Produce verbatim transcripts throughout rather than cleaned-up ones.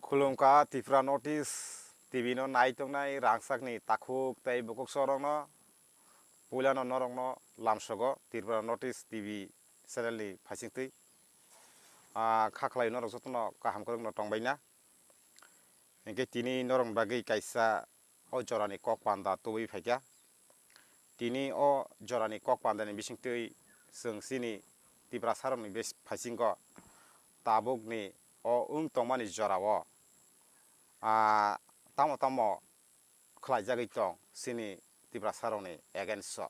Khulumkha Tripura North East T V no nai tongnai rangchakni takhuk tei bukhuk sorokno, puilano norokno lamsogo Tripura North East T V channel ni phaisingtwi. Ah, kha khlai norok jotono kaham kwrwngno tongbaina. Hinkhe tini norokni bagwi kaisa o jorani kok panda tubui phaikha. Tini o jorani kok pandani bisingtwi chwng chini Tiprasarokni bes-, phaisingo tabukni o wng tongmani jorao, ah, tamo tamo khlaijagwi tong chini Tiprasarokni against o.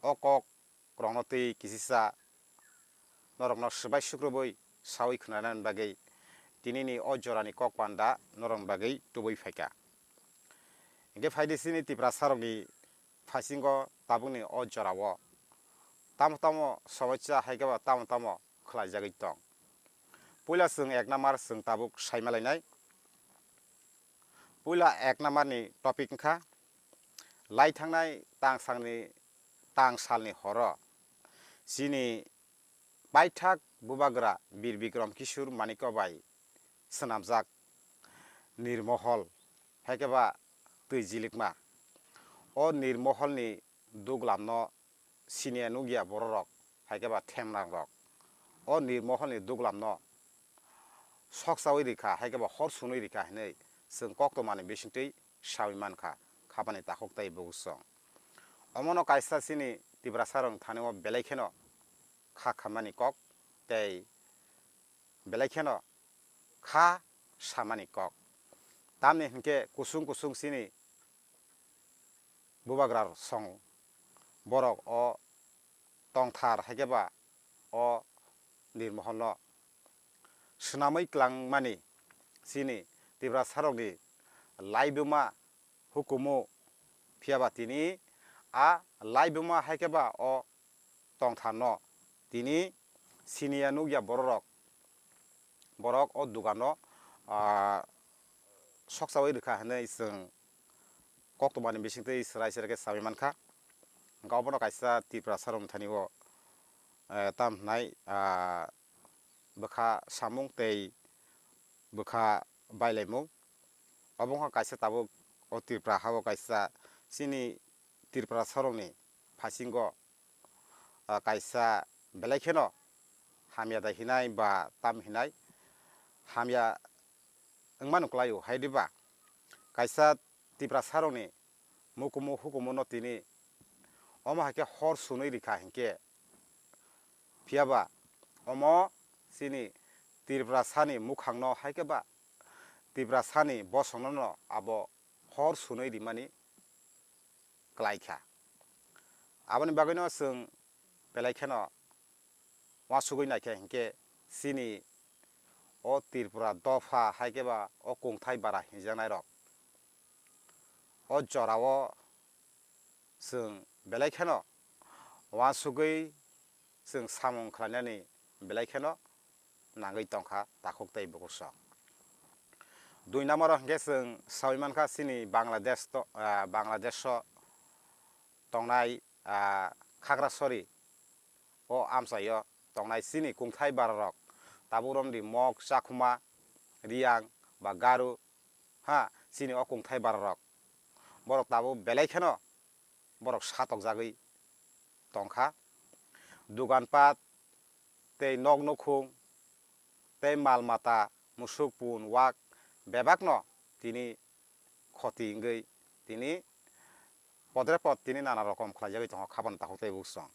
O kok rokno twi kisisa norokno swbai sukrubui saui khwnanani bagwi tinini o jorani kok panda norokni bagwi tubui phaikha. Hinkhe phaidi chini Tiprasarokni phaisingo tabukni o jorao tamo tamo somosya hai khe ba tamo tamo khlaijagwi tong. Puila chwng ek number chwng tabuk saima lainai. Puila ek number ni topic wngkha lai thangnai tang sangni, tang salni horo chini paithak bubagra Bir Bikram Kishore Manikya bai swnamjak Nirmohol, hai khe ba twi jilikma. O Nirmoholni duglamno siniya nukya bororok, hai khe ba themrangrok. O Nirmoholni duglamno soksaui rikha, hai khe ba hor sunui rikha hinui chwng koktwmani bisingtwi saui mankha, khapani takhuk tei bukhuk song. Omono kaisa chini Tiprasarokni thani o belai kheno kha khamani kok tei belai kheno kha samani kok. Tamni hinkhe kusung kusung chini bubagra song borok o tongthar hai khe ba o Nirmoholno swnamwi klangmani chini Tiprasarokni laibuma hukumu, phiya ba tini a laibuma hai khe ba o tongtharno tini siniya nukya bororok, borok o dugano, ah, soksaui rwkha hinui chwng koktwmani bisingtwi swrai swrai khe saui mankha. Hwnkhe obono kaisa Tiprasarokni thani o, eh, tam hwnai, ah, bwkha samung tei bwkha bailaimung. Obo wngkha kaisa tabuk o Tripura ha-o kaisa chini Tiprasarokni phasingo, ah, kaisa belai kheno hamya da hinai ba tam hinai hamya wngmano kwlaio. Hai diba kaisa Tiprasarokni mukumu hukumuno tini omo hai khe hor sunui rikha hinkhe, phiya ba omo chini Tiprasani mukhangno hai khe ba Tiprasani bosongno no abo hor sunui rimani kwlai kha. Aboni bagwino chwng belai kheno uansugui naikha hinkhe chini o Tripura dopha hai khe ba o kungthai bara hinjaknairok o jorao chwng belai kheno uansugui chwng samung khlainani belai kheno nangwi tongkha takhuk tei bukursong. Dui number o hinkhe chwng saui mankha chini Bangladesh to, ah, Bangladesh o tongnai, ah, Khagrasori o amchaio tongnai chini kungthai bararok, tabuk romdi Mok, Chakhuma, Riyang ba Garu, ha, chini o kungthai bararok. Borok tabuk belai kheno borok satokjagwi tongkha. Duganpat tei nok nukhung tei mal mata, musuk pun, wak bebakno tini khoti wngwi tini podre pod tini nana rokom khlaijagwi tongo khabani takhuk tei buksong.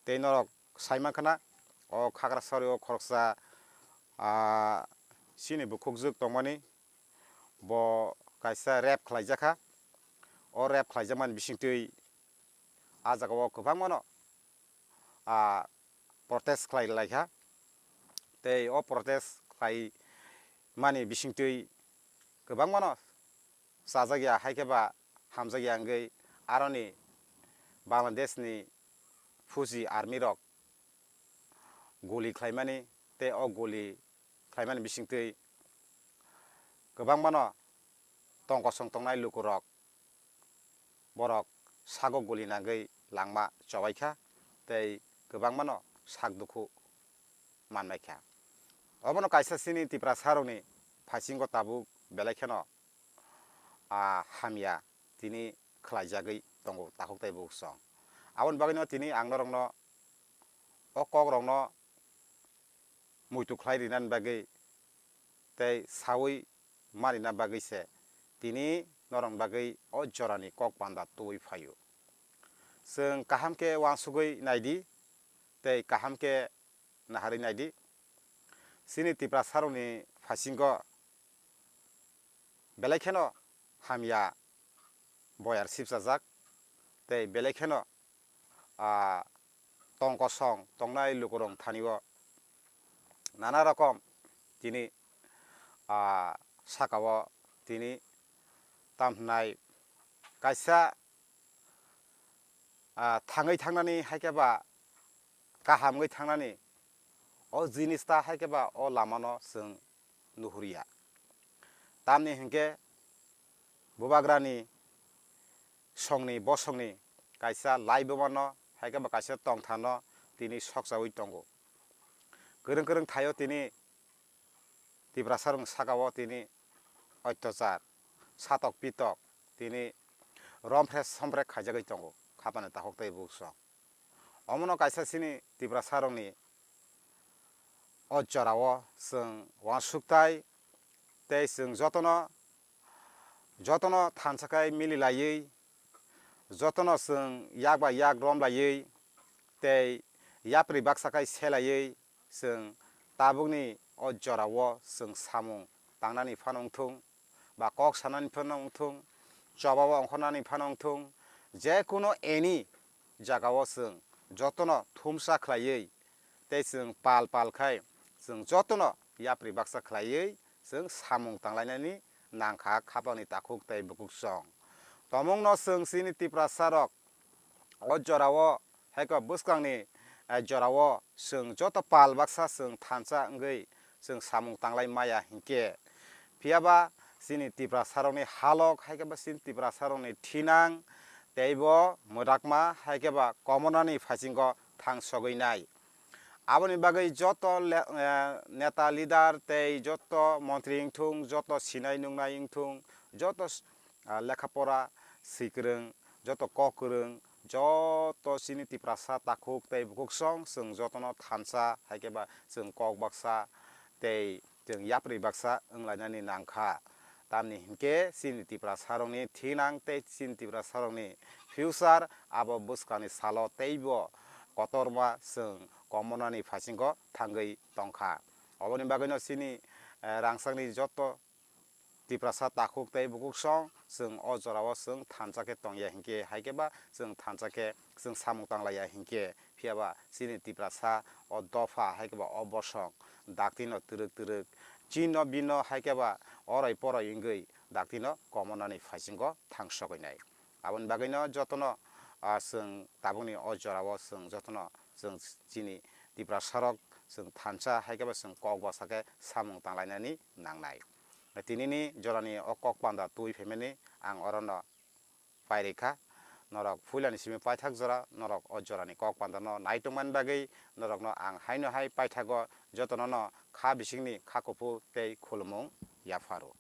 Tei norok sai mankha na o Khagrasori o khoroksa, ah, chini bukhukjwk tongmani bo kaisa rape khlaijakha. O rape khlaijakmani bisingtwi a jagao kwbangmano, ah, protest khlai laikha. Tei o protest khlai mani bisingtwi kwbangmano chajak ya hai khe ba hamjak ya wngwi aroni Bangladesh ni Fuji army rok guli khlaimani tei o guli khlaimani bisingtwi kwbangmano tong kosong tongnai lukurok borok sago guli nangwi langma chobaikha tei kwbangmano sak dukhu manbaikha. Obono kaisa chini Tiprasarokni phasingo tabuk belai kheno, ah, hamya tini khlaijagwi tongo takhuk tei bukhuk song. Aboni bagwino tini ang norokno o kokrokno muitu khlai rinani bagwi tei saui manina bagwi se tini norokni bagwi o jorani kok panda tubui phaio. Chwng kaham khe uansugwi naidi tei kaham khe naharwi naidi. Chini Tiprasarokni phasingo belai kheno hamya boyar sipchajak tei belai kheno, ah, tong kosong tongnai lukurok thani o nana rokom tini, ah, saka o tini tam hwnai kaisa, ah, thangwi thangnani hai khe ba kaham wngwi thangnani o jinis ta hai khe ba o lamano chwng nuhurya. Tamni hinkhe bubagrani songni bosongni kaisa laibumano hai khe ba kaisa tongthano tini sokchaui tongo. Kwrwng kwrwng thaio tini Tiprasarokni saka o tini otyachar, satok pitok, tini romphre somphre khaijagwi tongo, khapani takhuk tei bukhuk song. Omono kaisa chini Tiprasarokni o jorao chwng uansuktai tei chwng jotono, jotono thansa khai mililaiwi, jotono chwng yak bai yak romlaiwi tei yapri baksa khai selaiwi chwng tabukni o jorao chwng samung tangnani phano wngthung, ba kok sanani phano wngthung, choba o ongkhornani phano wngthung, je kuno any jagao chwng jotono thumsa khlaiwi tei chwng pal pal khai chwng jotono yapri baksa khlaiwi chwng samung tanglainani nangkha khapangni takhuk tei bukhuk song. Tomungno chwng chini Tiprasarok o jorao hai khe bwskangni, eh, jorao chwng joto pal baksa chwng thansa wngwi chwng samung tanglai maya hinkhe, phiyaba chini Tiprasarokni halok hai khe ba chini Tiprasarokni thinang teibo mwdakma hai khe ba komonani phasingo thang sogwi nai. Aboni bagwi joto le-, eh, neta leader tei joto montri wngthung, joto sinai nungnai wngthung, joto s-, ah, lekha pora swikwrwng, joto kok kwrwng, joto chini Tiprasa takhuk tei bukhuk song, chwng jotono thansa hai khe ba chwng kok baksa tei chwng yapri baksa wnglainani nangkha. Tamni hinkhe chini Tiprasarokni thinang tei chini Tiprasarokni future abo bwskangni salo teibo kotorma chwng komonani phasingo thangwi tongkha. Oboni bagwino chini, eh, rangchakni joto Tiprasa takhuk tei bukhuk song chwng o jorao chwng thansa khe tongya hinkhe, hai khe ba chwng thansa khe chwng samung tanglaiya hinkhe, phiyaba chini Tiprasa o dopha hai khe ba o bosong daktino twrwk twrwk chino bino hai khe ba oroi poroi wngwi daktino komonani phasingo thang sogwi nai. Aboni bagwino jotono, ah, chwng tabukni o jorao chwng jotono chwng chini Tiprasarok chwng thansa hai khe ba chwng kok bwsa khe samung tanglainani nangnai. Tinini jorani o kok panda twi phaimani ang orono pairikha. Norok puilani simi paithak jora, norok o jorani kok pandano naitongmani bagwi norokno ang haino hai paithago jotonono kha bisingni kha kuphur tei khulumung yapharo.